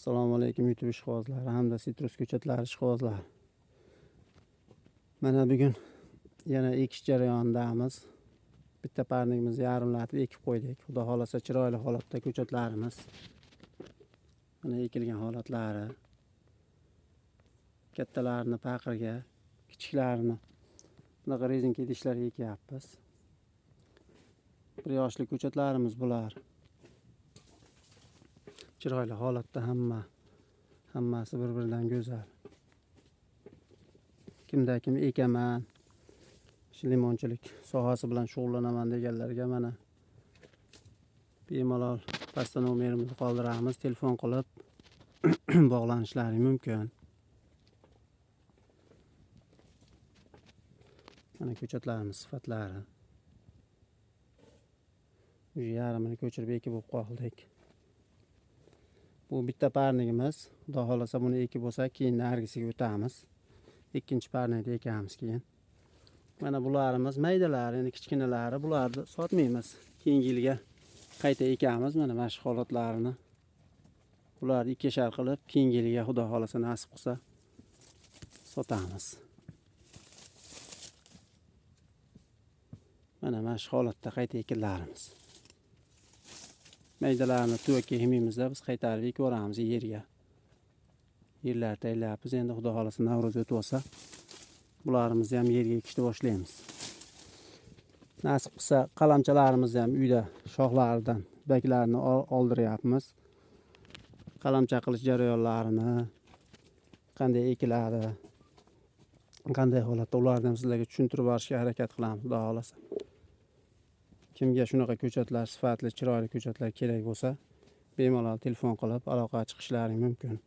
Assalomu alaykum YouTube ishqibozlari hamda sitrus ko'chatlari ishqibozlari. Mana bugun yana ekish jarayonidamiz. Bitta parnikimizni yarimlatib ekib qo'ydik. Xudo xolasa chiroyli holatda ko'chatlarimiz. Mana ekilgan holatlari. Kattalarini paqirga, kichiklarini bunaqa rezinka idishlarga ekyapmiz. Bir yoshli ko'chatlarimiz bular. Chiroyli holatda hammasi bir-biridan go'zal. Kimda kim ekaman, shu limonchilik sohasi bilan shug'ullanaman deganlarga mana bemalol pastda nomerimizni qoldiramiz, telefon qilib bog'lanishlari mumkin. Mana ko'chatlarimiz sifatlari. Yarmini ko'chirib ekib bo'lib qoldik. Bu bitta parnigimiz. Xudo xolasa buni ekib bo'lsa, keyin nargisiga o'tamiz. Ikkinchi parnikni ekamiz keyin. Mana bularimiz maydalari, endi kichkinalari, bularni sotmaymiz. Keyingi yilga qayta ekamiz mana shu holatlarini. Bularni ikkishar qilib, keyingi yilga Xudo xolasa nasib qilsa sotamiz. Mana shu holatda qayta ekinlarimiz. Maydalarni tuvakka yemaymizda, biz qaytarib ekaveramiz yerga. Yerlar tayyorlayapmiz. Endi Xudo xolasa Navro'z o'tib olsa, bularimizni ham yerga ekishni boshlaymiz. Nasib qilsa qalamchalarimizni ham uyda shoxlaridan baklarini oldiryapmiz. Qalamcha qilish jarayonlarini, qanday ekiladi, qanday holatda ularni ham sizlarga tushuntirib borishga harakat qilamiz, Xudo xolasa. Kimga shunaqa ko'chatlar, sifatli, chiroyli ko'chatlar kerak bo'lsa, bemalol telefon qilib aloqaga chiqishlaring mumkin.